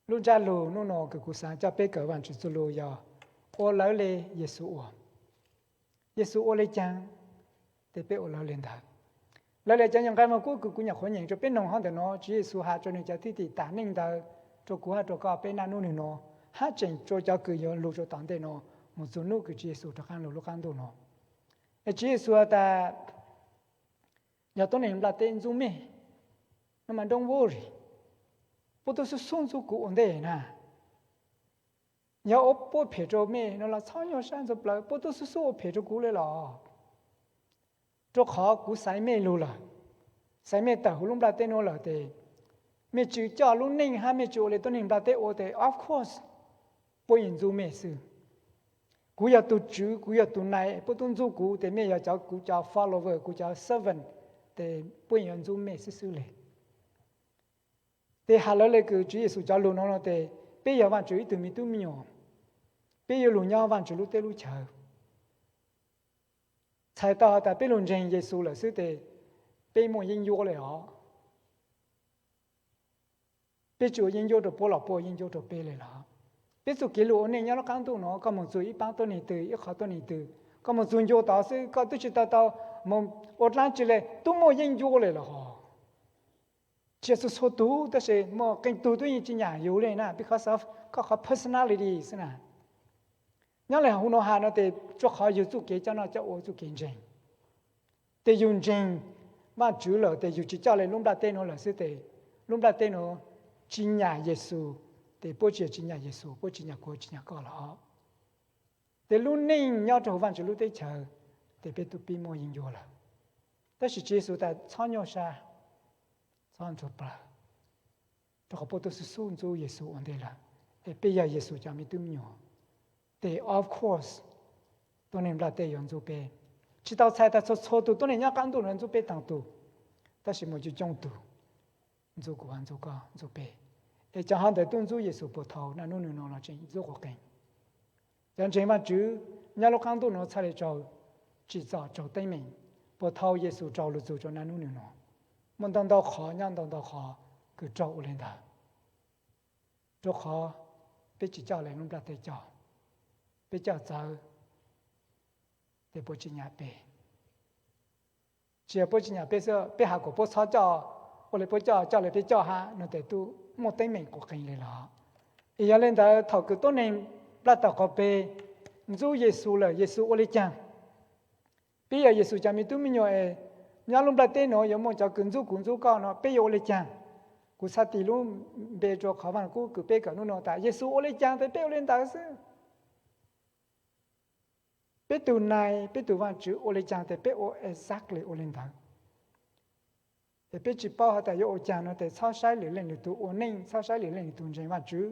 Lub ntsab lug hnub no kws kuv xaav coj peb kawm Vaajtswv txuj lug yog ua lawv le Yexus ua. Yexus ua le caag, tes peb ua lawv le ntawd. Lawv le cov yog nqai muag kub kws kuv nyuam qhuav nyeem rua peb noog hov ntawm no, Tswv Yexus has rua nwg cov thwj tim tas neej ntawd rua kuv hab rua koj peb naj nub nwg no, hab tseem rua cov kws yuav lug rua tom ntej no, moog txug nub kws Tswv Yexus rov qaab lug lub qaab ntuj no. Es Tswv Yexus has tas, yog tuab neeg nplaj teb ntxub mej, no mas don't worry, puab tub xub xub ntxub kuv ua ntej na. Yog ua puab phem rua mej no los txhob nyuaj sab ntxhua plawg, puab tub xub xub ua phem rua kuv le los. Rua qhov kuv xaiv mej lug lawm, xaiv mej tawm huv lub nplaj teb nuav lawm tes, mej tsi coj lub neej hab mej tsi ua le tuab neeg nplaj teb ua tes of course puab yeej ntxub mej xwb. Kuv yog tug Tswv, kuv yog tug nai, puab tub ntxub kuv tes mej yog cov, kuv cov follower, kuv cov servant, tes puab yeej yuav ntxub mej xwb xwb le. Tes has lawv le kws Tswv Yexus cov lug no no tes, peb yog Vaajtswv ib tug me tub me nyuam, peb yuav lug nyob Vaajtswv lub teb lub chaw. Txhais tau has tas peb lug ntseeg Yexus lawm xwb tes peb muaj yeeb ncuab le os. Peb tsi ua yeeb ncuab rua puab los puab ua yeeb ncuab rua peb le los. Peb txuj kev lug ua neej nyob lub qaab ntuj no, koj moog txug ib paab tuab neeg twg, ib qhov tuab neeg twg, koj moog txug ncua tod xwb koj tub tsi tau tau moog ua dlaab tsi le, tub muaj yeeb ncuab le los. Tsi yog txhua txhua tug tab sis muaj qee tug tub yeej tsi nyam yug le na, because of koj qhov personality xwb na. Nyob le huv no has no tes rua qhov yug txuj kev coj noj coj ua, txuj kev ntseeg. Tes yug ntseeg Vaajtswv lawm tes yug tsi coj le lub nplaj teb nuav lawm xwb tes lub nplaj teb nuav tsi nyam Yexus, tes puab tsi yog tsi nyam Yexus, puab tsi nyam kuv tsi nyam koj los. Tes lub neej nyob rua huv Vaajtswv lub teb chaws, tes peb tub pib muaj yeeb ncuab lawm. Tab sis Tswv Yexus tas txhob nyuaj sab, txhob ntxhua plawg, rua qhov puab tub xub xub ntxub Yexus ua ntej lawm. Es peb yog Yexus cov me tub me nyuam, tes of course tuab neeg nplaj teb yuav ntxub peb. Tsi tau txhais tas txhua txhua tug tuab neeg nyob qaab ntuj nuav ntxub peb taag tug, tab sis muaj coob coob tug ntxub kuv, ntxub koj, ntxub peb. Es cov hov ntawd tub ntxub Yexus puag thaum naj nub nwg no los tseem ntxub quas qees. Cov ntseeg Vaajtswv nyob lub qaab ntuj nuav txhaj le raug tsim txom raug teeb meem puag thaum Yexus raug lug txug rua naj nub nwg no. Muaj ntau ntau qhov nyob ntau ntau qhov kws raug ua le ntawd. Rua qhov peb tsi coj le lub nplaj teb coj, peb coj txawv, tes puab tsi nyam peb. Tsi yog puab tsi nyam peb xwb, peb has kuas puab txhob coj, ua le puab coj, coj le peb coj hab no tes tub muaj teeb meem quas qees le los. Es yog le ntawd thaum kws tuab neeg nplaj tawm quas peg ntxub Yexus lawm Yexus ua le caag? Peb yog Yexus cov me tub me nyuam es nyob lub nplaj teb nuav yuav muaj cov kws ntxub kuv ntxub koj no peb yuav ua le caag? Kuv txhaj tis lub npe rua qhov Vaaj Lug Kub kws peb kawm nub no tas Yexus ua le caag tes peb ua le ntawd xwb. Peb tug nai, peb tug Vaajtswv ua le caag tes peb ua exactly ua le ntawd. Es peb tsi paub has tas yuav ua caag no tes txhob saib lwm leej lwm tug ua neej, txhob saib lwm leej lwm tug ntseeg Vaajtswv,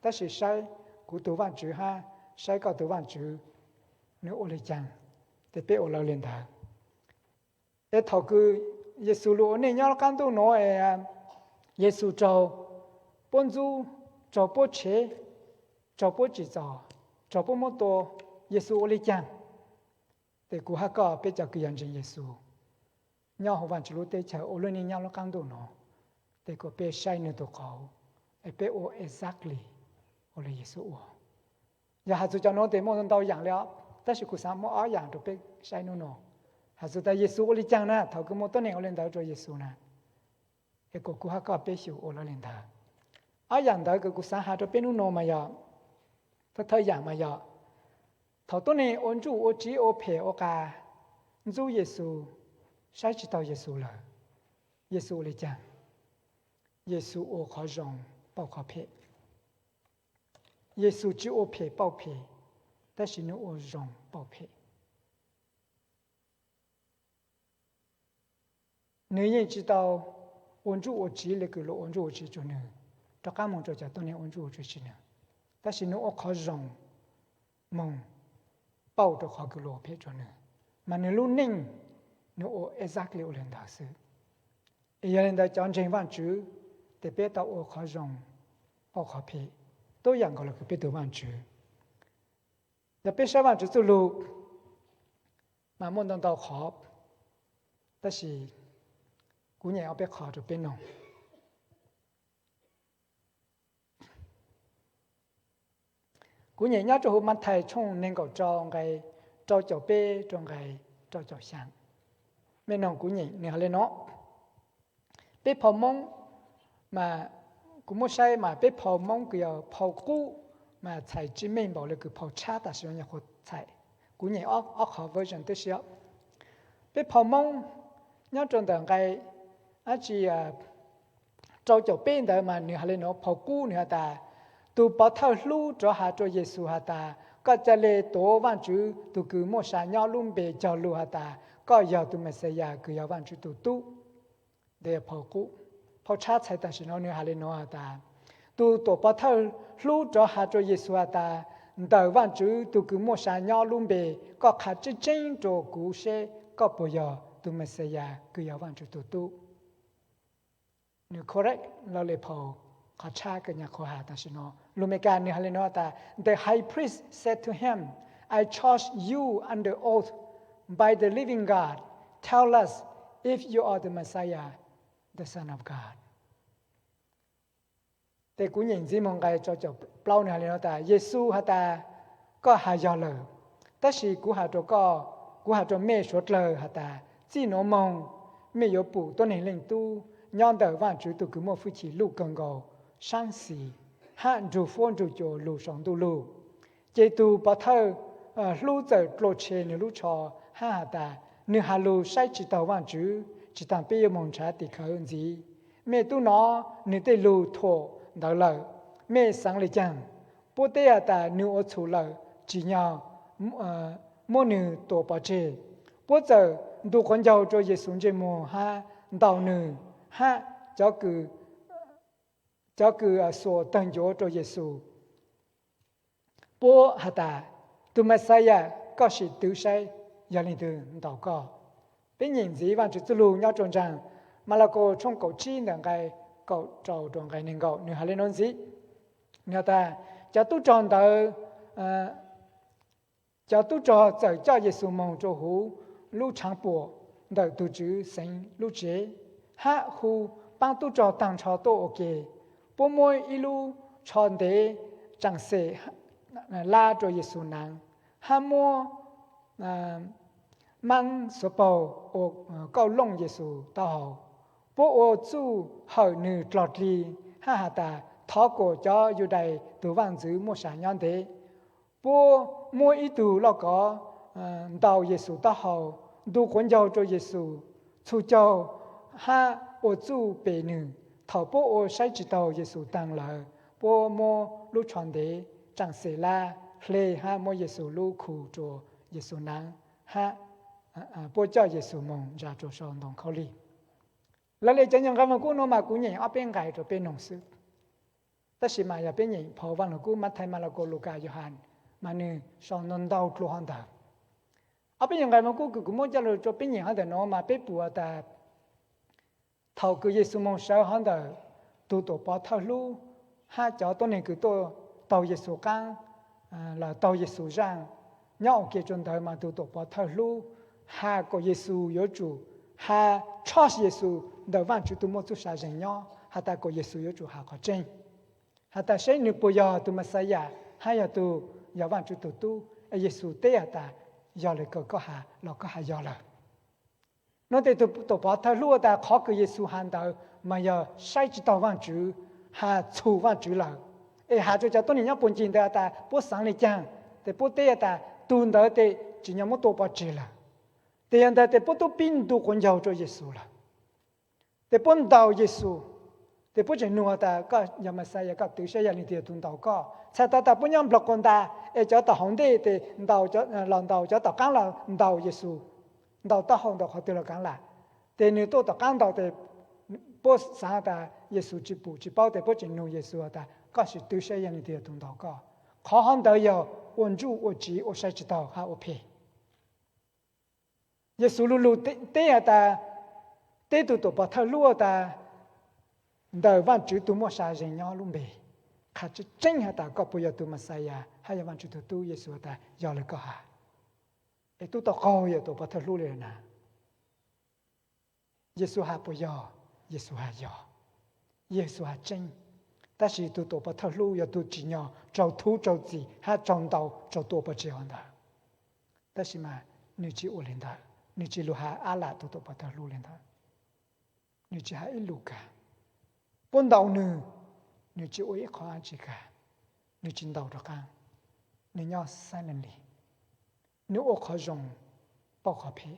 tab sis saib kuv tug Vaajtswv hab saib koj tug Vaajtswv, nwg ua le caag tes peb ua lawv le ntawd. Es thaum kws Yexus lug ua neej nyob lub qaab ntuj nuav es Yexus raug puab ntxub, raug puab tshev, raug puab tsim txom, raug puab muab tua, Yexus ua le caag? Tes kuv hab koj peb cov kws yog ntseeg Yexus nyob huv Vaajtswv lub teb chaws ua lub neej nyob lub qaab ntuj nuav, tes kuas peb saib nwg tug qauv, es peb ua exactly ua le Yexus ua. Yog has txug cov nuav tes muaj ntau yaam le os, tab sis kuv xaav muab ob yaam rua peb saib nub no. Has txug tas Yexus ua le caag na, thaum kws muaj tuab neeg ua le ntawd rua Yexus na, es kuas kuv hab koj peb xyum ua lawv le ntawd. Ob yaam ntawd kws kuv xaav has rua peb nub no mas yog, thawj thawj yaam mas yog, thaum tuab neeg ua ntsuj ua tsiv ua phem ua qas ntxub Yexus, saib tsi taug Yexus lawm, Yexus ua le caag? Yexus ua qhov zoo pauj qhov phem. Yexus tsi ua phem pauj phem, tab sis nwg ua zoo pauj phem. Nwg yeej tsi tau ua ntsuj ua tsiv le kws luag ua ntsuj ua tsiv rua nwg, rov qaab moog rua cov tuab neeg ua ntsuj ua tsiv rua nwg, tab sis nwg ua qhov zoo moog pauj rua qhov kws luag ua phem rua nwg, mas nwg lub neej nwg ua exactly ua le ntawd xwb. Es yog le ntawd cov ntseeg Vaajtswv tes peb tau ua qhov zoo pauj qhov phem, tub yaam nkaus le kws peb tug Vaajtswv. Yog peb saib Vaajtswv txuj lug mas muaj ntau ntau qhov, tab sis kuv nyem ob peb qho rua peb noog. Kuv nyeem nyob rau hauv Mathais tshooj nees nkaum rau nqe rau caum peb rau nqe rau caum xya. Me noog, kuv nyeem nws hais li no: Peb phau Moob, kuv muab saib mas peb phau Moob kws yog phau qub mas txhais tsis meej npaum le kws phau tshab tam sim no nyuam qhuav txhais. Kuv nyeem ob qhov version tib si. Peb phau Moob nyob rau ntawm nqe dab tsi rau caum peb ntawd mas nws hais li no, phau qub nws has tas: Tus pov thawj hlub rov hais rau Yexus has tas, koj ca le tuav Vaajtswv tug kws muaj sa nyob lub npe cog lug has tas koj yog tus Mexiyas kws yog Vaajtswv tug tub. Ntawd yog phau qub. Phau tshab txhais tam sim no nws hais li no has tas: Tus tuam pov thawj hlub rov hais rau Yexus has tas, ntawm Vaajtswv tug kws muaj sa nyob lub npe, koj qha tseeb tseeb rua kuv seb koj puas yog tus Mexiyas kws yog Vaajtswv tug tub. Nws correct lawv le phau qhov tshab kws nyuam qhuav has tam sim no. Lus Amelikas nws hais li no tas: The high priest said to him, I charge you under oath by the living God, tell us if you are the Messiah, the Son of God. Tes kuv nyeem ntxiv moog nqe rau caum plaub nws hais li no tas: Yexus has tas, koj has yog lawm, tab sis kuv has rau koj, kuv has rau mej suav dlawg has tas, txij nuav moog mej yuav pum tuab Neeg Leej Tub nyob ntawm Vaajtswv tug kws muaj fwj chim luj kawg nkaus saab xis hab nrug fuab nrug cua lug sau ntuj lug. Ces tug pov thawj hlub txawm dlua tshe nwg lub tsho hab has tas, nwg has lug saib tsi taug Vaajtswv, tsi taag peb yuav moog nrhav tim khawv ntxiv. Mej tub nov nwg tej lug thuam ntawd lawm, mej xaav le caag? Puab teb has tas, nwg ua txhum lawm, tsim nyog muab nwg tua pov tseg. Puab txawm ntu quav ncaug rua Yexus ntsej muag hab ntaus nwg, hab cov kws xuas tawg ncuav rua Yexus. Puab has tas, Tug Mexiyas, koj sim twv saib yog leej twg ntaus koj. Peb nyeem ntxiv Vaajtswv txuj lug nyob rua nraag Malakaus tshooj kaum tsib ntawm nqe kaum rau rua nqe neeg nkaum, nwg has le nuav ntxiv. Nwg has tas, cov tub rog ntawd, cov tub rog txawm coj Yexus moog rua huv lub tshaav puam ntawm tug Tswv xeev lub tsev, hab hu paab tub rog taag nrho tuaj ua ke. Puab muab ib lub tsho ntev tsaam xem lab rua Yexus naav, hab muab maab xuav paug ua kauj looj Yexus taub hau. Puab ua txuj hawm nwg dlog dlig hab has tas, Thov kuam cov Yudais tug vaaj ntxwv muaj sa nyob ntev. Puab muab ib tug lauj kov ntaus Yexus taub hau, ntu quav ncaug rua Yexus txhua caug, hab ua txuj pes nwg. Thaum puab ua saib tsi taug Yexus taag lawm, puab muab lub tsho ntev tsaam xem lab hle hab muab Yexus lub khu rua Yexus naav, hab puab coj Yexus moog ntsa rua sau ntoo khaub lig. Lawv le cov nyuag nqe Vaaj Kub nuav mas kuv nyeem ob peb nqe rua peb noog xwb. Tab sis mas yog peb nyeem phau Vaaj Lug Kub Mathais, Malakaus, Lukas, Yauhas mas nwg sau ntau ntau dlua hov ntawd. Ob peb nyuag nqe Vaaj Kub kws kuv muab coj lug rua peb nyeem hov ntawm nuav mas peb pum tas thaum kws Yexus moog sawv hov ntawm, tug tuam pov thawj hlub hab cov tuab neeg kws tuaj taug Yexus qaab los taug Yexus zaaj nyob ua ke rua ntawd mas tug tuam pov thawj hlub has kuas Yexus yuav tsum, has trust Yexus ntawm Vaajtswv tug muaj txuj sa zeeg nyob, has tas kuas Yexus yuav tsum has qhov tseeb, has tas seb nwg puas yog tug Mexiyas hab yog tug, yog Vaajtswv tug tub. Yexus teb has tas, yog le kawg koj has los koj has yog lawm. Nuav tes tug tuam pov thawj hlub has tas qhov kws Yexus has ntawd mas yog saib tsi taug Vaajtswv, has txhum Vaajtswv lawm. Es has rua cov tuab neeg nyob puag ncig ntawd has tas puab xaav le caag, tes puab teb has tas tug ntawd tes tsim nyog muab tua pov tseg lawm. Tes yog ntawd tes puab tub pib ntu quav ncaug rua Yexus lawm. Tes puab ntaus Yexus, tes puab tseem nug has tas koj yog Mexiyas, koj twv saib yog leej twg yog tug ntaus koj. Txhais tau tas puab nyob nplog quas ntas, es cov tom hauv ntej tes ntaus, los ntaus, cov tom qaab los ntaus Yexus, ntaus taub hau ntaus qhov twg los kaav lam. Tes nwg tuaj tom qaab ntaus tes puab xaav tas Yexus tsi pum tsi paub tes puab tseem nug Yexus has tas koj sim twv saib yog leej twg yog tug ntaus koj. Qhov hov ntawd yog ua ntsuj ua tsiv ua saib tsi taug hab ua phem. Yexus lu lug teb has tas, teb tug tuam pov thawj hlub has tas, ntawm Vaajtswv tug muaj sa zeeg nyob lub npe, qha tseeb tseeb has tas koj puas yog tug Mexiyas hab yog Vaajtswv tug tub? Yexus has tas yog le koj has. Es tub tau qaug yog tuam pov thawj hlub le na. Yexus has puas yog? Yexus has yog. Yexus has tseeb. Tab sis tug tuam pov thawj hlub yog tug tsim nyog raug thub raug txim hab raug ntaus raug tua pov tseg hov ntawd. Tab sis mas nws tsis ua li ntawd, nws tsis lug has ab lam tus tuam pov thawj hlub li ntawd. Nws tsis has ib lus kag. Puab ntaus nws, nws tsis ua ib qho ab tsi kag, nws tsis ntaus rov qaab, nws nyob silently, nws ua qhov zoo pauj qhov phem.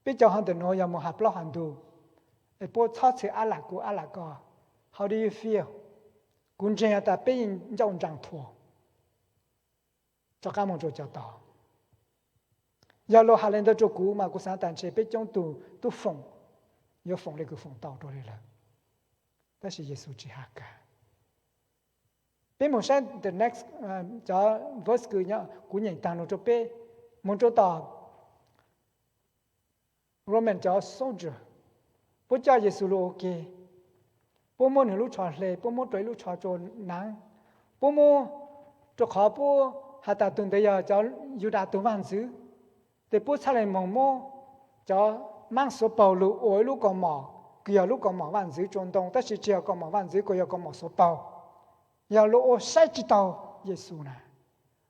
Peb cov hov ntawm nuav yog moog has plaub has ntug, es puab txhob txhwm ab lam kuv ab lam koj, how do you feel? Kuv ntseeg has tas peb yeej ncauj ntsaa thuam rov qaab moog rua cov tod. Yog luas has le ntawd rua kuv mas kuv xaav tas ntshe peb coob tug tub foom yuav foom le kws foom tau rua le lawm. Tab sis Yexus tsis has kag. Peb moog saib the next, cov verse kws kuv nyeem taag lug rua peb, moog rua tom Roman cov soldier, puab coj Yexus lug ua ke, puab muab nwg lub tsho hle, puab muab rua ib lub tsho rua naav, puab muab, rua qhov puab has tas tug ntawd yog cov Yudas tug vaaj ntxwv, tes puab txhaj le moog muab cov maab xuav paug lug ua ib lub kaus mom kws yog lub kaus mom vaaj ntxwv tsua ntoo, tab sis tsis yog kaus mom vaaj ntxwv, kuas yog kaus mom xuav paug. Yog luas ua saib tsi taug Yexus na,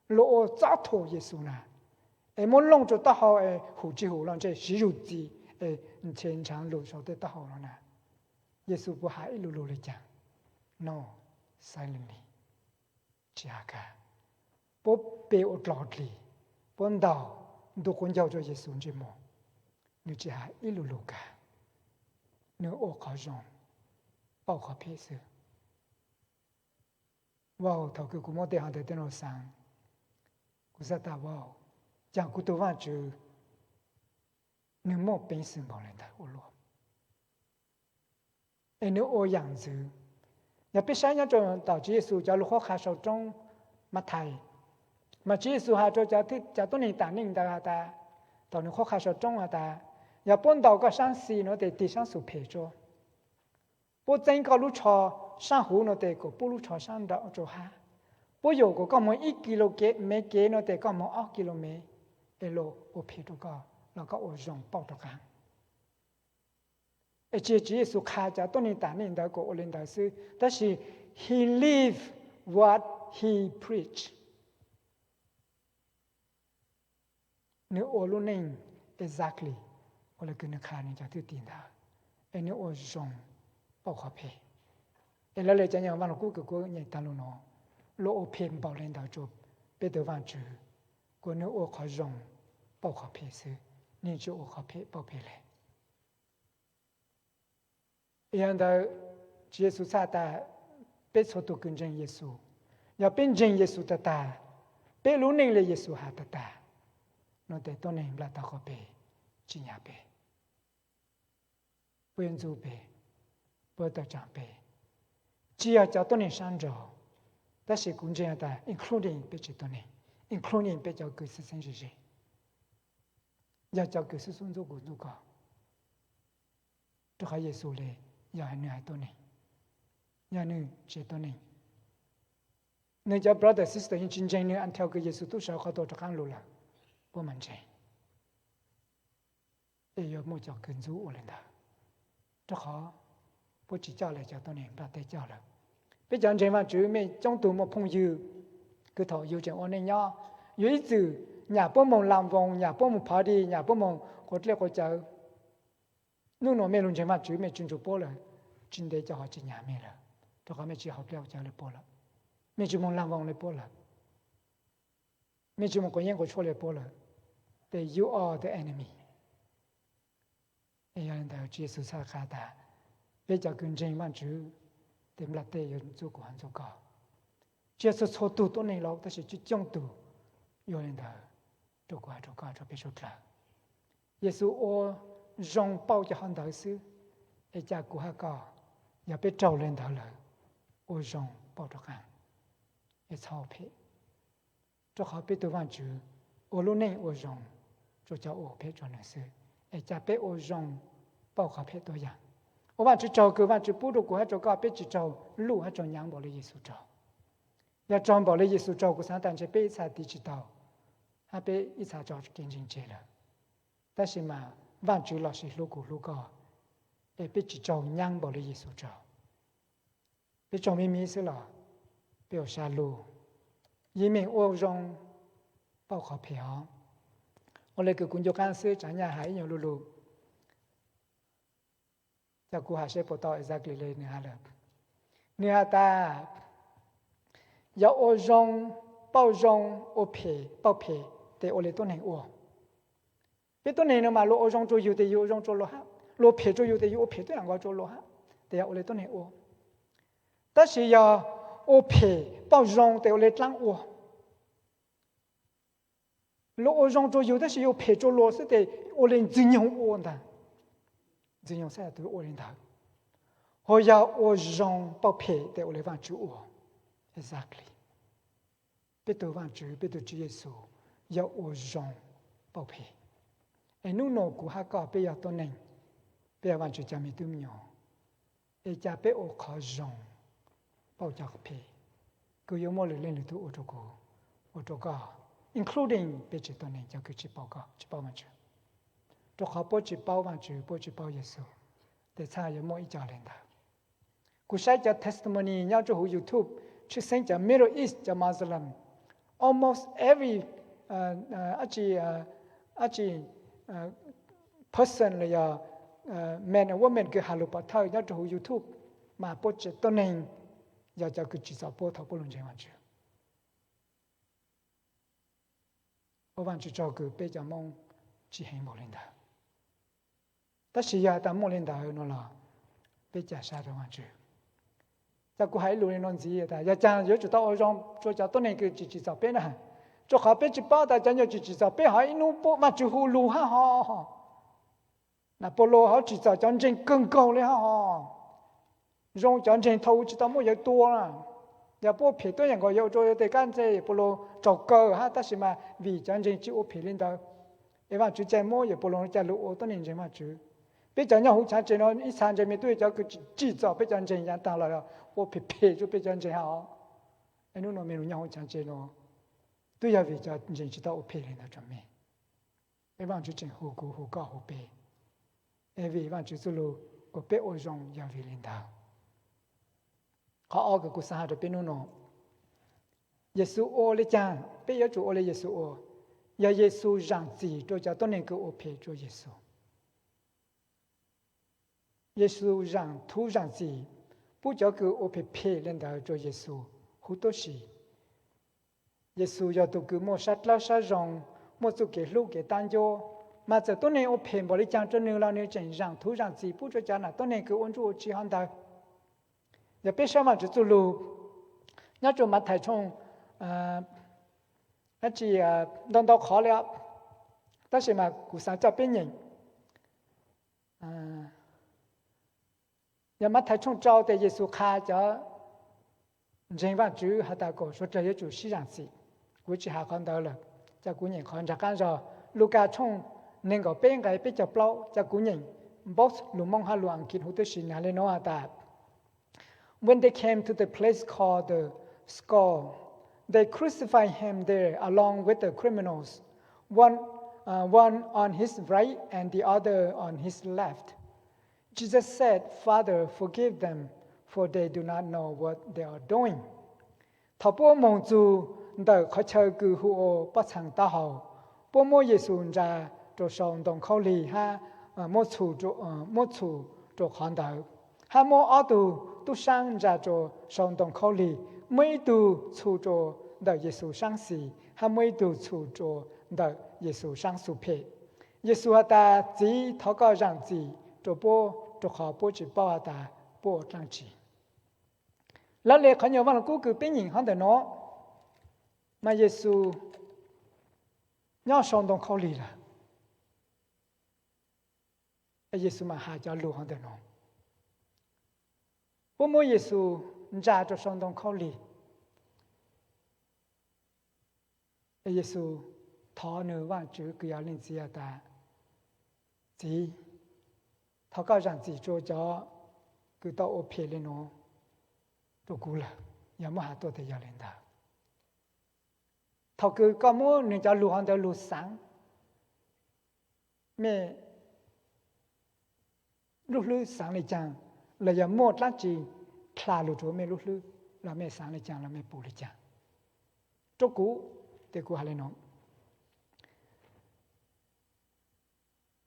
luas ua txob thuam Yexus na, es muab looj rua taub hau es hum tsi hum los ntshe siv zug txim es ntshe ntshaav lug sau tej taub hau no na. Yexus puas has ib lu lug le caag? No, silently, tsis has kag. Puab pe ua dlog dlig, puab ntaus ntu quav ncaug rua Yexus ntsej muag, nwg tsis has ib lu lug kag. Nwg ua qhov zoo pauj qhov phem xwb. Vau, thaus kws kuv muab tej hov ntawd tej nuav xaav, kuv xaav tas vau, caag kuv tug Vaajtswv nwg muaj peev xwm npaum le ntawd ua luaj, es nwg ua yaam ntxwv. Yog peb saib nyob rua tom Tswv Yexus cov lug qhuab qha sau roob Mathais, mas Tswv Yexus has rua cov tuab neeg tam neej ntawd has tas, thaus nwg qhuab qha sau roob has tas, yog puab ntaus koj saab xis nuav tes tig saab xus phem rua, puab txeeb koj lub tsho saab huv nuav tes kuas pub lub tsho saab nraum rua hab, puab yuam kuas koj moog ib kis lus kev, mev kev nuav tes koj moog ob kis lus mev, es luas ua phem rua koj los koj ua zoo pauj rov qaab. Es tsis yog Tswv Yexus qha cov tuab neeg tam neej ntawd kuas ua le ntawd xwb, tab sis he lived what he preached. Nwg ua lub neej exactly ua le kws nwg qha nwg cov thwj tim ntawd, es nwg ua zoo pauj qhov phem. Es lawv le cov nyag Vaaj Lug Kub kws kuv nyeem taag lug nuav, luas ua phem npaum le ntawd rua peb tug Vaajtswv, kuas nwg ua qhov zoo pauj qhov phem xwb, nwg tsis ua qhov phem pauj phem le. Yog ntawd, Tswv Yexus txhaj tas peb txhua tug kws ntseeg Yexus, yog peb ntseeg Yexus tag tag, peb lub neej le Yexus has tag tag, nuav tes tuab neeg nplaj tau quas peg, tsis nyam peb, puab yuav ntxub peb, puab yuav tawm tsaam peb. Tsis yog cov tuab neeg saab nraug, tab sis kuv ntseeg has tas including peb tsev tuab neeg, including peb cov kws xwb xeeb ze ze, yog cov kws xub xub ntxub kuv ntxub koj. Rua qhov Yexus le yog nwg haiv tuab neeg, yog nwg tsev tuab neeg. Nwg cov brother sister yeej tsis ntseeg nwg until kws Yexus tub sawv qhov tuag rov qaab lug lawm, puab mam ntseeg. Es yuav muaj cov kws ntxub ua le ntawd, rua qhov puab tsis coj le cov tuab neeg nplaj teb coj lawm. Peb cov ntseeg Vaajtswv mej coob tug muaj phooj ywg kws thaum yug tseem ua neej nyob, yug ib txwm nyam puab moog lam voos, nyam puab moog party, nyam puab moog quav dlej quav cawv. Nub nuav mej lug ntseeg Vaajtswv mej tsi nrug puab lawm, tsi ntev cov hov tsi nyam mej lawm, rua qhov mej tsi haus dlej haus cawv le puab lawm, mej tsi moog lam voos le puab lawm, mej tsi moog quav yeeb quav tshuaj le puab lawm. Tes you are the enemy. Yog le ntawd Tswv Yexus txhaj qha tas, peb cov kws ntseeg Vaajtswv, tes nplaj teb yuav ntxub kuv hab ntxub koj. Tsis yog txhua txhua tug tuab neeg lauj, tab sis coob coob tug. Yog le ntawd, rua kuv has rua koj rua peb suav dlawg, Yexus ua zoo pauj cov hov ntawd xwb, es ca kuv hab koj, yog peb raug le ntawd lawm, ua zoo pauj rov qaab, es txhob phem. Rua qhov peb tug Vaajtswv ua lub neej ua zoo rua cov ua phem rua nwg xwb, es ca peb ua zoo pauj qhov phem tuab yaam. Ua Vaajtswv tsaug kws Vaajtswv pub rua kuv hab rua koj peb tsis raug luj hab raug nyaav npaum le Yexus raug. Yog raug npaum le Yexus raug kuv xaav tas ntshe peb ib txha tiv tsis tau, hab peb ib txha tso kev ntseeg tseg lawm. Tab sis mas Vaajtswv los sis hlub kuv hlub koj, es peb tsis raug nyaav npaum le Yexus raug. Peb raug me me xwb los peb ua sab luj, Yim meem ua zoo pauj qhov phem os. Ua le kws kuv nco qab xwb, tsav nyaj has ib nyuag lug lug, ces kuv has seb puas tau exactly le nws has lawm. Nws has tas, yog ua zoo pauj zoo, ua phem pauj phem, tes ua le tuab neeg ua. Peb tuab neeg no mas luag ua zoo rua yug tes yug ua zoo rua luag hab, luag phem rua yug tes yug ua phem tuab yam nkaus rua luag hab, tes yog ua le tuab neeg ua. Tab sis yog ua phem pauj zoo tes ua le dlaab ua. Luag ua zoo rua yug tab sis yug phem rua luag xwb tes ua le Ntxwg Nyoog ua ntag. Ntxwg Nyoog xwb ua le ntawd. Ho yog ua zoo pauj phem tes ua le Vaajtswv ua. Exactly. Peb tug Vaajtswv, peb tug Tswv Yexus yog ua zoo pauj phem. Es nub nua kuv hab koj peb yog tuab neeg, peb yog Vaajtswv cov me tub me nyuam, es ca peb ua qhov zoo pauj cov phem, kws yuav muaj lwm leej lwm tug ua rua kuv, ua rua koj, including peb tsev tuab neeg cov kws tsi paub koj, tsi paub Vaajtswv. Rua qhov puab tsi paub Vaajtswv, puab tsi paub Yexus, tes txhaj yuav muaj ib co le ntawd. Kuv saib cov testimony nyob rua huv YouTube, tshwj xeeb cov Middle East, cov Muslim, almost every, dab tsi, dab tsi, person los yog men and women kws has lug pov thawj nyob rua huv YouTube, mas puab tsev tuab neeg yog cov kws tsim txom puab thaum puab lug ntseeg Vaajtswv. Ua Vaajtswv tsaug kws peb cov Moob tsi heev npaum le ntawd. Tab sis yog has tas muaj le ntawd no los peb ca sab rua Vaajtswv. Cas kuv has ib lus le nuav ntxiv tas yog caag yuav tsum tau ua zoo rua cov tuab neeg kws tsim tsim txom peb na? Rua qhov peb tsi paub tas cov nyuas tsim tsim txom peb ho ib nub puab Vaajtswv hu lug hab ho. Nam Paulus ho tsim txom cov ntseeg kawg nkaus le hab ho. Zoo cov ntseeg thaum ub tsi tau muaj yawg tua na. Yog puab phem tuab yam nkaus yawg ua rua yawg tes kab ntxeg Paulus raug kaw hab, tab sis mas vim cov ntseeg tsi ua phem le ntawd, es Vaajtswv ca muab yawg Paulus coj lug ua tuab neeg ntseeg Vaajtswv. Peb cov nyob huv chaav tsev no ib txha ntseeg me tub cov kws tsim txom peb cov ntseeg yav taag los ua phem phem rua peb cov ntseeg hab os. Es nub nua mej lug nyob huv chaav tsev no twb yog vim cov ntseeg tsi tau ua phem le ntawd rua mej. Es Vaajtswv tseem hu kuv hu koj hu peb, es vim Vaajtswv txuj lug kuas peb ua zoo yog vim le ntawd. Qhov ob kws kuv xaav has rua peb nub nua, Yexus ua le caag peb yuav tsum ua le Yexus ua? Yog Yexus zaam txim rua cov tuab neeg kws ua phem rua Yexus. Yexus zaam thub zaam txim pub cov kws ua phem phem le ntawd rua Yexus huv tuab si. Yexus yog tug kws muaj sab dlawb sab zoo, muaj txuj kev hlub kev tab ncuab, mas txawm tuab neeg ua phem npaum le caag rua nwg los nwg tseem zaam thub zaam txim pub rua cov nam tuab neeg kws ua ntsuj ua tsi hov ntawd. Yog peb saib Vaajtswv txuj lug nyob rua Mathais tshooj, dab tsi, ntau ntau qhov le, tab sis mas kuv xaav coj peb nyeem. Yog Mathais tshooj rau tes Yexus qha cov ntseeg Vaajtswv has tas kom suav dlawg yuav tsum sib zaam txim. Kuv tsi has qhov ntawd lawm, ca kuv nyeem qhov nraag qaab zog. Lukas tshooj neeg nkaum peb nqe peb caug plaub, ca kuv nyeem both lug Moob hab lug Askiv huv tuab si. Nwg has le nuav has tas, When they came to the place called the Skull, they crucified him there along with the criminals, one, uh, one on his right and the other on his left. Jesus said, Father, forgive them, for they do not know what they are doing. Thaum puab moog txug ntawm qhov chaw kws hu ua Pob Txhaa Taub Hau, puab muab Yexus ntsaa rua sau ntoo khaub lig hab muab txhum rua qhov ntawd, hab muab ob tug tub saab ntsaa rua sau ntoo khaub lig, muab ib tug txhum rua ntawm Yexus saab xis, hab muab ib tug txhum rua ntawm Yexus saab xu phem. Yexus has tas, Txiv, thov koj zaam txim rua puab, rua qhov puab tsi paub has tas puab ua dlaab tsi. Lawv le qhov nyuas Vaaj Lug Kub kws peb nyeem hov ntawm nuav, mas Yexus nyob sau ntoo khaub lig lawm, Yexus mas has cov lug hov ntawm nuav. Puab muab Yexus ntsaa rua sau ntoo khaub lig, Yexus thov nwg Vaajtswv kws yog Leej Txiv has tas, Txiv, thov koj zaam txim rua cov kws tau ua phem le nuav rua kuv lawm. Yog muab has tuaj tes yog le ntawd. Thaum kws koj muab nwg cov lug hov ntawd lug xaav, mej lub hlwb xaav le caag, los yog muaj dlaab tsi dlha lug rua mej lub hlwb, los mej xaav le caag los mej pum le caag. rau kuv, ces kuv hais li no.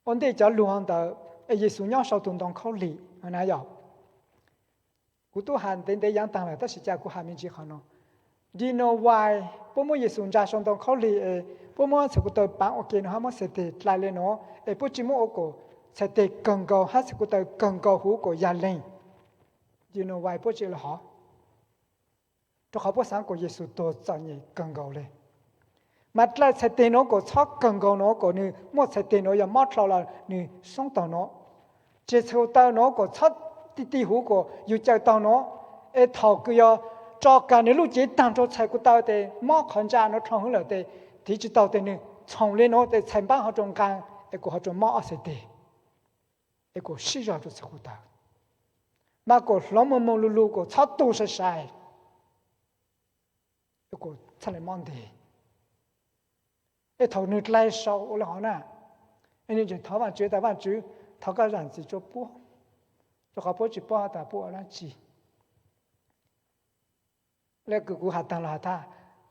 Ua ntej cov lug ntawd es Yexus nyob sau tus ntoo khaub lig na yog, kuv tub has ntev ntev yaav taag lawm tab sis cas kuv has me ntsis qhov no. Dino wai puab muab Yexus ntsa sau ntoo khaub lig es puab muab txhais ko taw paav ua ke no hab muab xais tes dlai le no, es puab tsi muab ua kom txhais tes kawg nkaus hab txhais ko taw kawg nkaus huv kom yag leeg. Dino wai puab tsi le hov? Rau qhov puab xaav kom Yexus tuag txom nyem kawg nkaus le. Mas dlai txhais tes nuav kom txhob kawg nkaus nuav kom nwg muaj txhais tes nuav yog mob dlhau los nwg soob taug nuav. Tseg txhais ko taw nuav kom txhob ti ti huv kom yug caw taug nuav. Es thaum kws yog tso kag nwg lub cev taag rua txhais ko taw tes mob qhov ntsa nuav dlhau hwv lawm tes tiv tsi taug tes nwg txhoom le nuav tes txhais npaab ho rua nqaa es kuas ho rua mob ob txhais tes, es kuas sib zog rua txhais ko taw, mas kom hloov moog moog lug lug kom txhob tu sai sai, kom txhaj le mob ntev. Es thaum nwg dlai sau ua le hov na, es nwg tseem thov Vaajtswv tas Vaajtswv, thov koj zaam txim rua puab, rua qhov puab tsi paub has tas puab ua dlaab tsi. Le kws kuv has taag los has tas,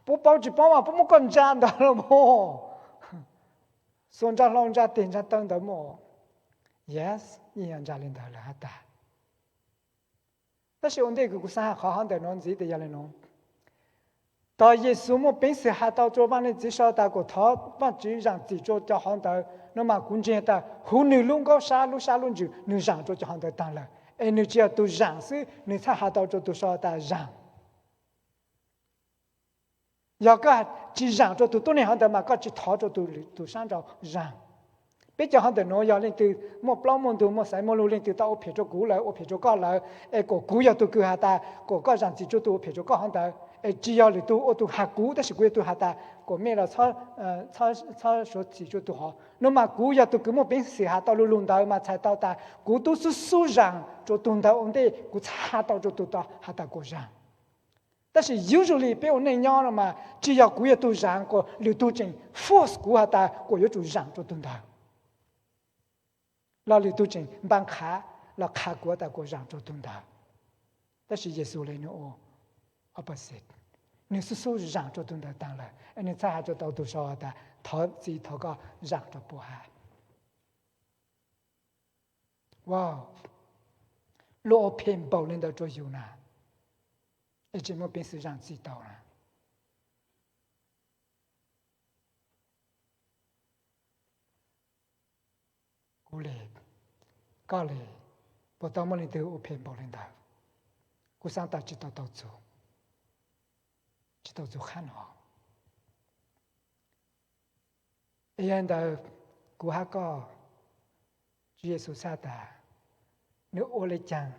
puab paub tsi paub mas puab muab koj ntsa ntawd los mas, xuas ntsa hlau ntsa teg ntsa taw ntawd mas, yes, yeej yog ntsa le ntawd lawm has tas. Tab sis ua ntej kws kuv xaav has qhov hov ntawm nuav ntxiv tes yog le nuav, thaum Yexus muaj peev xwm has tau rua Vaaj Leej Txiv sau tas kom thov Vaajtswv zaam txim rua cov hov ntawd no mas kuv ntseeg tas huv nwg lub nkaub sab lub sab lub ntsws nwg zaam rua cov hov ntawd taag lawm, es nwg tsi yog tug zaam xwb, nwg txhaj has tau rua tug sau tas zaam. Yog koj tsi zaam rua tug tuab neeg hov ntawd mas koj tsi thov rua tug sab nraud zaam. Peb cov hov ntawm nuav yog leej twg muaj plaub muaj ntug muaj xaiv muaj lug, leej twg tau ua phem rua kuv lawm, ua phem rua koj lawm, es kom kuv yog tug kws has tas kom koj zaam txim rua tug ua phem rua koj hov ntawd, es tsi yog lwm tug ua tug has kuv, tab sis kuv yog tug has tas kom mej los txhob suav txim rua tug hov no mas kuv yog tug kws muaj peev xwm has tau lu lug ntawd mas txhais tau tas kuv tub xub xub zaam rua tug ntawd ua ntej kuv txhaj has tau rua tug tod has tas kom zaam. Tab sis usually peb ua neej nyob no mas tsi yog kuv yog tug zaam kom lwm tug tseem force kuv has tas kom yuav tsum zaam rua tug ntawd, los lwm tug tseem npaa qhav los qha kuv tas kom zaam rua tug ntawd. Tab sis Yexus le nuav ua opposite, nwg xub xub zaam rua tug ntawd taag lawm, es nwg txhaj has rua tau tug sau has tas thov txim thov koj zaam rua puab hab. Wow, luag ua phem npaum le ntawd rua yug na, es tseem muaj peev xwm zaam txim tau na. Kuv le, koj le, puas tau muaj leej twg ua phem npaum le ntawd? Kuv xaav tas tsi tau tau txug, tsi tau txug qhab no. Es yog li ntawd, kuv hab koj, Tswv Yexus txhaj tas nwg ua le caag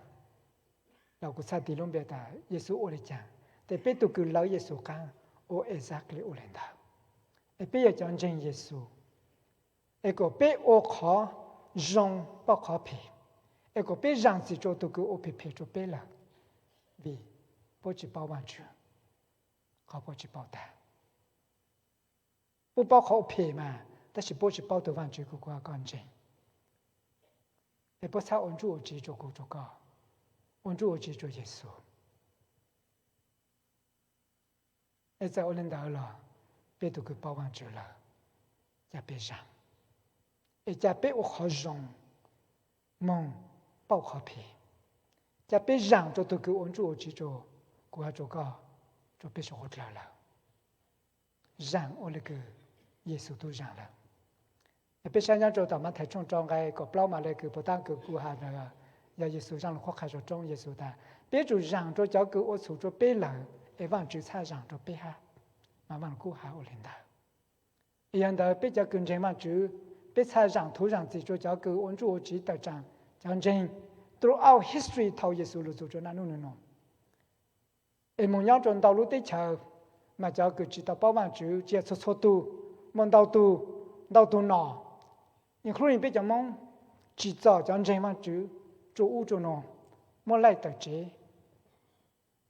los kuv txhaj tig lub npe tas Yexus ua le caag, tes peb tug kws lawv Yexus qaab ua exactly ua le ntawd. Es peb yog cov ntseeg Yexus, es kom peb ua qhov zoo paub qhov phem, es kom peb zaam txim rua tug kws ua phem phem rua peb lawm, vim puab tsi paub Vaajtswv, qhov puab tsi paub tag. Puab paub qhov ua phem mas, tab sis puab tsi paub tug Vaajtswv kws kuv hab koj ntseeg. Es puab txhaj ua ntsuj ua tsiv rua kuv rua koj, ua ntsuj ua tsiv rua Yexus. Es txawm ua le ntawd los, peb tug kws paub Vaajtswv lawm, ca peb zaam, es ca peb ua qhov zoo moog paub qhov phem, ca peb zaam rua tug kws ua ntsuj ua tsiv rua kuv hab rua koj, rua peb suav dlawg lawm. Zaam ua le kws Yexus tub zaam lawm. Es peb saib nyob rua tom Mathais tshooj rau nqai kaum plaub mas le kws puas taab kws kuv has, yog Yexus zaaj lug qhuab qha rua roob, Yexus tas peb tsum zaam rua cov kws ua txhum rua peb lawm, es Vaajtswv txhaj zaam rua peb hab. Mas Vaaj Lug Kub has ua le ntawd. Es yog ntawd peb cov kws ntseeg Vaajtswv, peb txhaj zaam thuv zaam txim rua cov kws ua ntsuj ua tsiv tawm tsaam cov ntseeg throughout history thaus Yexus lug txug rua naj nub nwg nuav. Es moog nyob rua ntau lub teb chaws, mas cov kws tsi tau paub Vaajtswv tsi yog txhua txhua tug, muaj ntau tug, ntau tug nom, including peb cov Moob, tsim txom cov ntseeg Vaajtswv rua ub rua nuav, muab laij tawm tsev,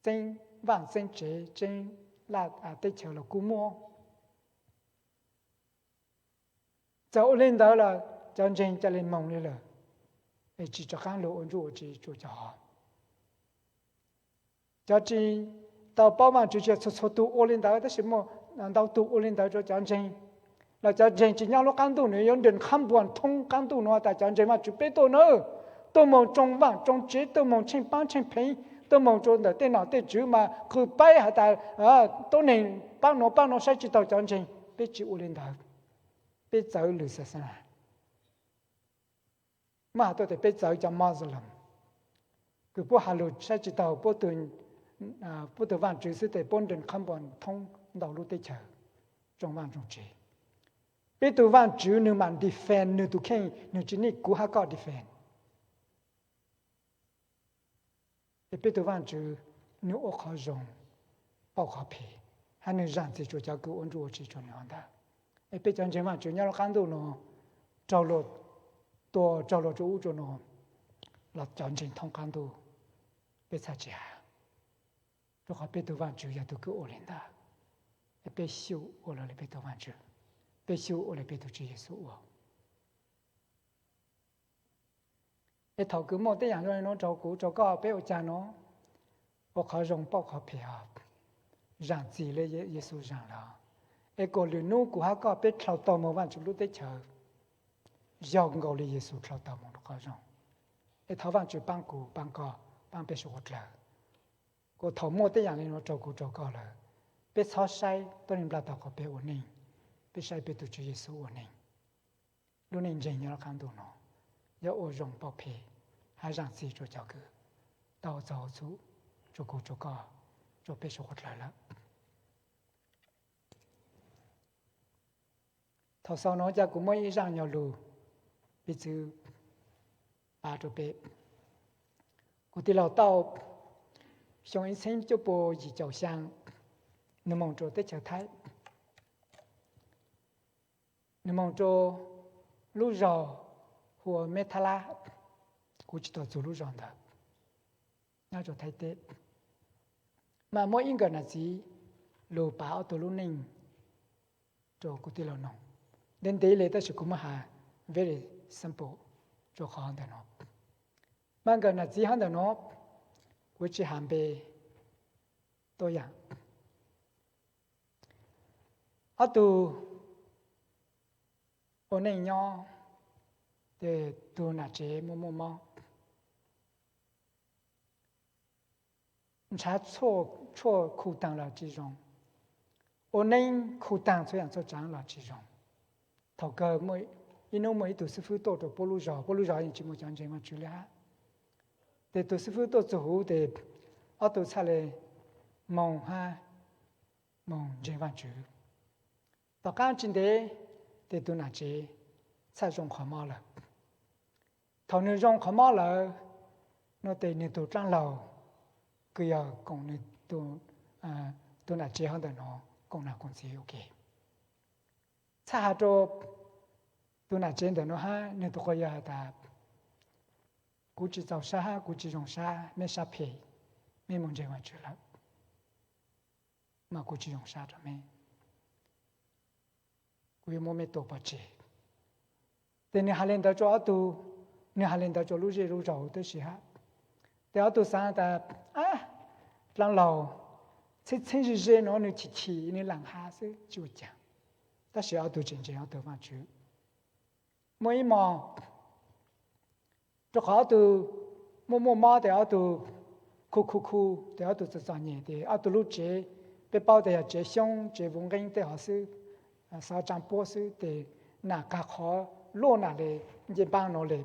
txeeb vaaj txeeb tsev, txeeb laj teb chaws los kuj muaj. Txawm ua le ntawd los cov ntseeg ca le moog le lawm, es tsi rov qaab lug ua ntsuj ua tsiv rua cov hov. Cov tsi tau paub Vaajtswv tsi yog txhua txhua tug ua le ntawd, tab sis muaj ntau tus ua li ntawd rau cov ntseeg, los cov ntseeg tsis nyob lub qab ntuj, nws yuav nrws qhab npuas thoob qab ntuj no tas cov ntseeg Vajtswv peb tuaj nawb, tuaj moog tsoo vaaj tsoo tsev, tuaj moog tsheej paab tsheej pheev, tuaj moog rua ntawm tej nom tej tswv mas qw paib has tas tuab neeg paab nuav paab nuav saib tsis taug cov ntseeg. Peb tsis ua li ntawd. Peb txawv lwm xas xas nas. Muab has tuaj tes peb txawv cov Muslim, kws puab has lug saib tsis taug puab tug Vaajtswv xwb tes puab nrws qhab npuas thoob ntau lub teb chaws, tsoo vaaj tsoo tsev. Peb tug Vaajtswv nwg mam defend nwg tug kheej, nwg tsis need kuv hab koj defend. Es peb tug Vaajtswv nwg ua qhov zoo, pauj qhov phem, hab nwg zaam txim rua cov kws ua nruj ua tsiv rua nwg hov ntawd. Es peb cov ntseeg Vaajtswv nyob lub qab ntuj nuav, raug luag tua, raug luag rua ub rua nuav, los cov ntseeg thoob qab ntuj, peb txhaj tsis has, rua qhov peb tug Vaajtswv yog tug kws ua li ntawd. Es peb xyum ua le peb tug Vaajtswv, peb xyum ua le peb tug Tswv Yexus ua. Es thaum kws muaj tej yaam zoo li nuav rau kuv rau koj, peb ua caag nuav? Ua qhov zoo pauj qhov phem os, zaam txim le Yexus zaam lawm. Es kuas lwm nub kuv hab koj peb dlhau tau moog Vaajtswv lub teb chaws, yog nkaus le Yexus dlhau tau moog rua qhov zoo. Es thov Vaajtswv paab kuv paab koj, paab peb suav dlawg, kuas thaum muaj tej yaam li nuav rau kuv rau koj lawm, peb txhob saib tuab neeg nplaj tau qhov peb ua neej, peb saib peb tug Tswv Yexus ua neej. Lub neej ntseeg nyob lub qab ntuj nuav, yog ua zoo pauj phem, hab zaam txim rua cov kws tau txug txhum rua kuv rua koj, rua peb suav dlawg lawm. Thaum xaus nuav ca kuv muaj ib zaaj nyuas lug piv txwv pav rua peb. Kuv tij laug tau xyoo ib txheeb cuaj pua yim caum xyaa, nwg moog rua teb chaws Thaib. Nwg moog rua lub zog hu ua Meb Thab Lab, kuv tsis tau txug lub zog ntawd, nyob rua Thaib teb. Mas muaj ib nkawm nam txiv lug pav ob tug lub neej rua kuv tij laug noog. Ntev ntev le tab sis kuv muab has very simple rua qhov ntawm nuav. Mas nkawm nam txiv hov ntawm nuav, kuv tsis has npe tuab yaam. Ob tug ua neej nyob, tes tug nam tsev muaj muaj mob, ntshaw tshuaj khu taag los tsis zoo, ua neej khu taag txhua yaam txhua tsaav los tsis zoo. Thaum kawg ib nub muaj ib tug xib fwb tuaj rua puab lub zog, puab lub zog yeej tsis muaj cov ntseeg Vaajtswv le hab. Tes tug xib fwb tuaj txug huv tes ob tug txhaj le moog hab moog ntseeg Vaajtswv. Tom qaab tsis ntev tes tug nam tsev txhaj zoo qhov mob lawm. Thaum nwg zoo qhov mob lawm no tes nwg tug dlaab laug kws yog koom nwg tug nam tsev hov ntawm nuav koom nam koom txiv ua ke, txhaj has rua tug nam tsev ntawm nuav hab nwg tug quas yawg has tas, kuv tsis txaus sab hab kuv tsis zoo sab meb sab phem, meb moog ntseeg Vaajtswv lawm, mas kuv tsis zoo sab rua meb, kuv yuav muab meb tua pov tseg. Tes nwg has le ntawd rua ob tug, nwg has le ntawd rua lub zej lub zog huv tib si hab. Tes ob tug xaav tas, dlaab laug, txheeb txheeb ze ze nuav nwg chim chim nwg laam has xwb tsis ua caag. Tab sis ob tug tseem ntseeg ob tug Vaajtswv. Muaj ib mos, rua qhov ob tug muaj muaj mob tes ob tug khu khu khu tes ob tug txom txom nyem tes ob tug lub tsev, peb paub tas yog tsev xyoob tsev vuv nqeeb tej hov xwb, xov tsaa puab xwb tes nam qag qhov luaj nam le ncej npaab nuav le.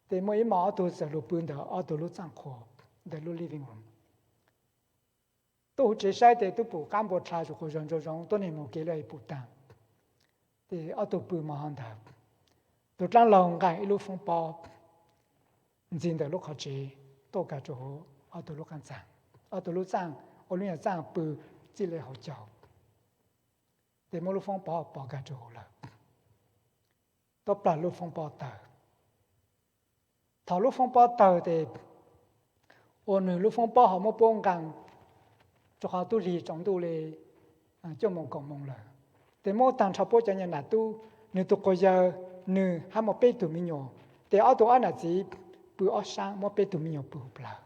Tes muaj ib mos ob tug txawm lug pw ntawm ob tug lub txaaj qhua ntawm lub living room. Tuaj huv tsev saib tes tub pum qaab npua dlha zuj quas zog ntsoov zoo, tuab neeg moog kev lawm pum taag. Tes ob tug pw mos hov ntawd, tug dlaab laug nqaa ib lub foob pob ntxiv ntawm lub qhov tsev tuaj kag rua huv ob tug lub qaab txaaj. Ob tug lub txaaj ua lub nyuas txaaj pw txij le hauv caug, tes muab lub foob pob pov kag rua huv lawm. Tuab plag lub foob pob tawg. Thaum lub foob pob tawg tes ua nwg lub foob pob ho muab puab nqaa, rua qhov tub hli tsaus ntuj le cuaj moos kaum moos lawm. Tes muab taag nrho puab cov nyuas nam tub, nwg tug quas yawg, nwg hab muaj peb tug me nyuam, tes ob tug ob nam txiv pw ob saab muab peb tug me nyuam pw huv plawg.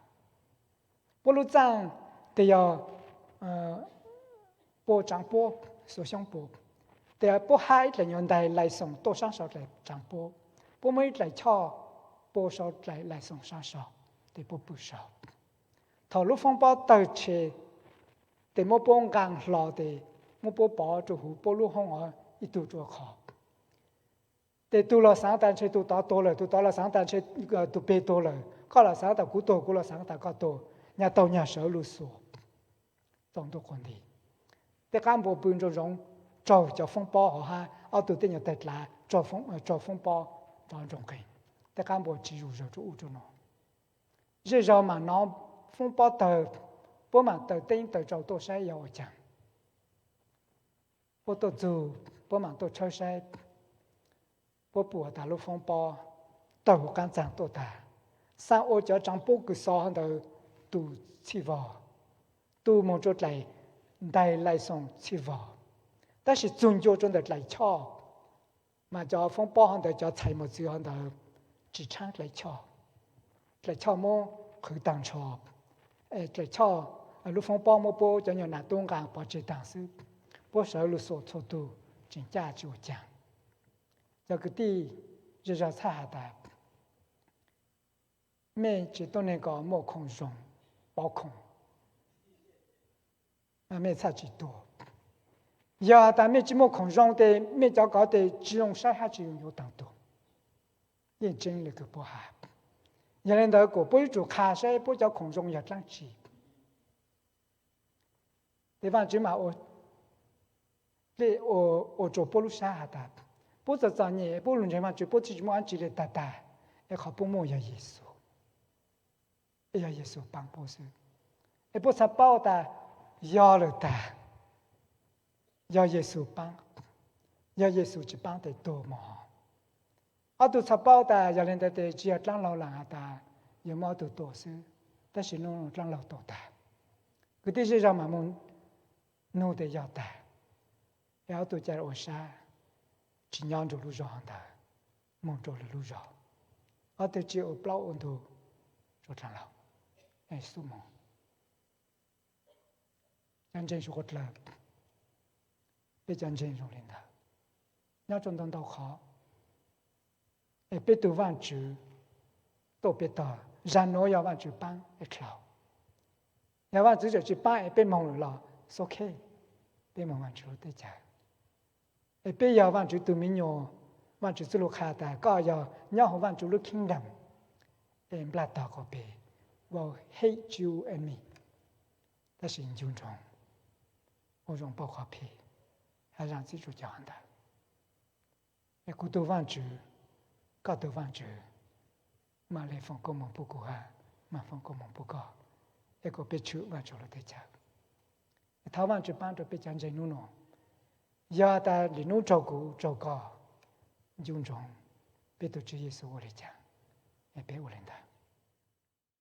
Puab lub txaaj tes yog pua tsaav puab, xuas xyoob pua. Tes puab hab ib dlaim nyuas ntais lais xoom tuaj saab sau dlaim tsaav puab, puab muab ib dlaim choj pua sau dlaim lais xoom saab sau, tes puab pw sau. Thaum lub foob pob tawg tshe, tes muab puab nqaa hlo tes muab puab pov rua huv puab lub hoob os ib tug rua qhov. Tes tug los xaav tas ntshe tug tod tuag lawm, tug tod los xaav tas ntshe tug peg tuag lawm, koj los xaav tas kuv tuag, kuv los xaav tas koj tuag, nyag taug nyag sawv lug xuas txaus ntuj quas nti. Tej qab npua pw nroo zoov, raug cov foob pob hov hab ob tug tej nyuas taig dlav raug foob pob nrov nroo nqeeg. Tej qab npua tsi zuj zus rua ub rua no. Zej zog maam nov foob pob tawg, puab maam taws teeb taws tsau tuaj saib yog ua caag. Puab tuaj txug, puab maam tuaj tshawb saib, puab pum tas lub foob pob tawg huv qaab txaag tuaj tas, xaa ua cov tsaav puab kws xov hov ntawd tu txhij vog, tu moog rua dlaim ntais lais xoom txhij vog. Tab sis txug ncua rua ntawm dlaim choj, mas cov foob pob hov ntawd cov txhais mos txwv hov ntawd tsi tshaab dlaim choj. Dlaim choj muab qhwv taag nrho, dlaim choj, lub foob pob muab puab cov nyuas nam tub nqaa pov tseg taag xwb. Puab sawv lug xuas txhua tug tseem caj tsi ua caag. Cov kwv tij, zej zog txhaj has tas mej tsi tuab neeg kws muaj khoom zoo, pov khoom, mej txhaj tsi tuag. Yog has tas mej tsi muaj khoom zoo tes mej cov kov tes tsi zoo saib hab tsi yuav taag tuag. Yeej tseeb le kws puab has. Yog le ntawd kuas puab yuav tsum qha saib puab cov khoom zoo yog dlaab tsi. Tes Vaajtswv maam ua rua puab lub sab has tas, puab txom txom nyem, puab lug ntseeg Vaajtswv, puab tsi muaj dlaab tsi le tag tag, es qhov puab muaj yog Yexus, yog Yexus paab puab xwb. Es puab txhaj paub tas yog lawm tas, yog Yexus paab, yog Yexus tsi paab tes tuag mog. Ob tug txhaj paub tas yog le ntawd tes tsi yog dlaab laug laam has tas yuav muab ob tug tua xwb, tab sis nub dlaab laug tau tas. Kwv tij zej zog maam moog nug tes yog tas, es ob tug ca ua sab tsi nyob nrug lub zog ntawd, moog rua lwm lub zog. Ob tug tsi ua plaub ua ntug rua dlaab laug, xub moog. Cov ntseeg suav dlawg, peb cov ntseeg zoo le ntawd, nyob rua ntau ntau qhov, es peb tug Vaajtswv tuaj peb tog, zag nuav yog Vaajtswv paab es dlau. Yog Vaajtswv tseem tsi paab es peb moog lawm los xo khe, peb moog Vaajtswv lub teb chaws. Es peb yog Vaajtswv tug miv nyuas, Vaajtswv txuj lug qha tas koj yog nyob huv Vaajtswv lub kingdom, es nplaj tog quas peg, will hate you and me. Tab sis ncu nroog, ua zoo pauj qhov phem, hab zaam txim rua cov ntawd. Es kuv tug Vaajtswv, koj tug Vaajtswv, maam le foom koob moov pub kuv hab maam foom koob moov pub koj, es kuas peb tshwm Vaajtswv lub teb chaws. Es thov Vaajtswv paab rua peb cov ntseeg nub nua, yog tas lwm nub raug kuv raug koj, ncu nroog peb tug Tswv Yexus ua le caag, es peb ua le ntawd.